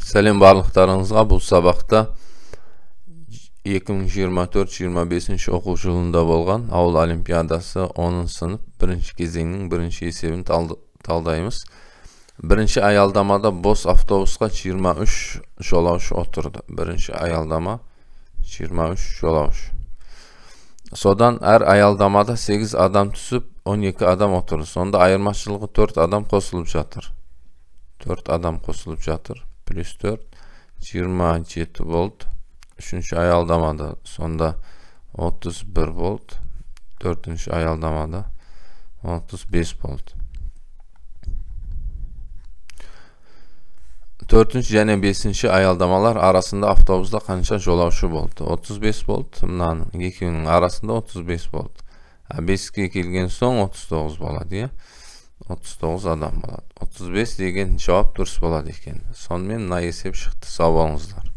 Сәлем барлықтарыңызға. Бұл сабақта 2024-25 оқу жылында болған ауыл олимпиадасы 10 сынып бірінші кезеңнің бірінші есебін талдаймыз. Бірінші аялдамада бос автобусқа 23 жолаушы отырды. Бірінші аялдама 23 жолаушы. Содан әр аялдамада 8 адам түсіп, 12 адам отырды. Сонда айырмашылығы 4 адам қосылып жатыр. 4 адам қосылып жатыр. Плюс 4, 27 болды. Үшінші аялдамада сонда 31 болды. Төртінші аялдамада 35 болды. Төртінші және бесінші аялдамалар арасында автобуста қанша жолаушы болды? 35 болды. Мынаның екеуінің арасында 35 болды. А 5-ке келген соң 39 болады, иә? 39 адам болады. 35 деген жауап дұрыс болады екен. Сонымен мына есеп шықты. Сау болыңыздар.